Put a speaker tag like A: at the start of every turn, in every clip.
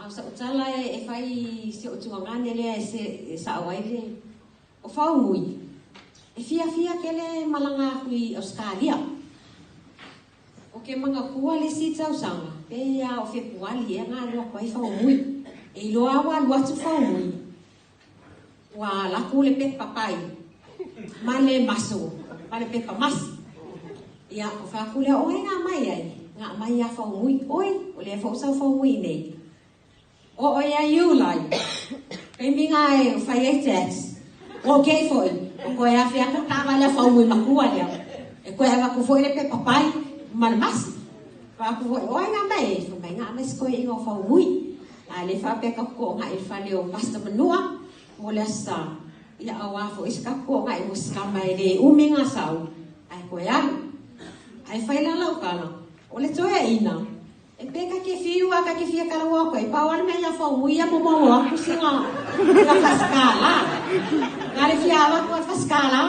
A: A o sa'u tala e fai i si o'u tugagane lea e sa'o ai le o Faumui, e fiafia tele malaga aku i Ausetalia. Ou te manatua le isi tausaga, pe a o Fepuali ea na alu atu ai Faumui. E iloa ua alu atu Faumui, ua alu atu le pepa pai ma le maso ma le pepa masi. Ia, o fai atu lea, o ai na aumai ai? Na aumai ia Faumui. Oi, o lea foi ua sau Faumui nei. Oo ia Iulai, taimi na e fai ai tax, ok foi, o toe afe atu le taavale a Faumui matua lea, e toe avatu foi le pepa pai ma le masi. Fai atu foi, o ai na aumai ai? Fai mai, na aumai se toeaina o Faumui. A le faapea tatou toonai i le fale o Pastor Manua mo le Aso Sa, ia aua foi se tatou toonai mo se tama e le umi na sau, ae toe alu. Ae fai la lau tala, o le toeaina, E pe ta te fiu a ta te fia talaua atu ai, pau a le mea ia Faumui ia momomo atu sina sina fasikala. Na le fia alo atu a le fasikala,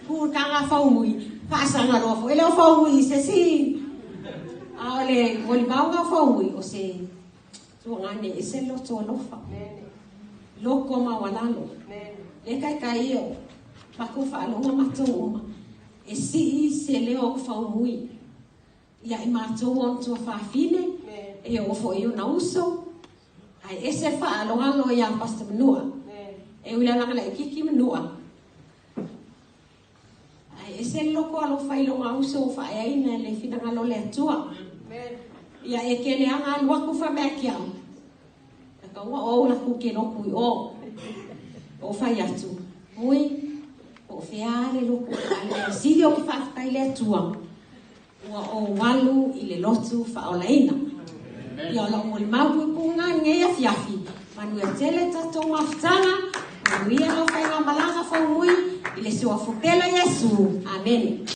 A: tu le taga a Faumui, faasaga loa foi lea o Faumui i se isi. A o le molimau na o Faumui, o se tuagane e ese le loto alofa. Loko maualalo. Le taitai ia o matou faaloga matou uma. E sii se leo o Faumui. Ia i matou ona tuafafine, e oo foi i ona uso, ae ese le faaaloalo ia Pastor Manua. E ui lava laitiiti Manua, ae ese le loko alofa i lona uso ua faaeaina e le finagalo o le Atua. Ia e tele lava alu atu fai mai ake au, e taua o au latou te lotu i o. O fai atu, ui, po o fea le lotu, a le mea sili ou te faafetai i le Atua, Ua ou alu i le lotu faaolaina. Ia o lau molimau puipuiga i lenei afiafi. Manuia tele tatou mafutaga, manuia lau faigamalaga Faumui i le suafu pele o Iesu. Amene.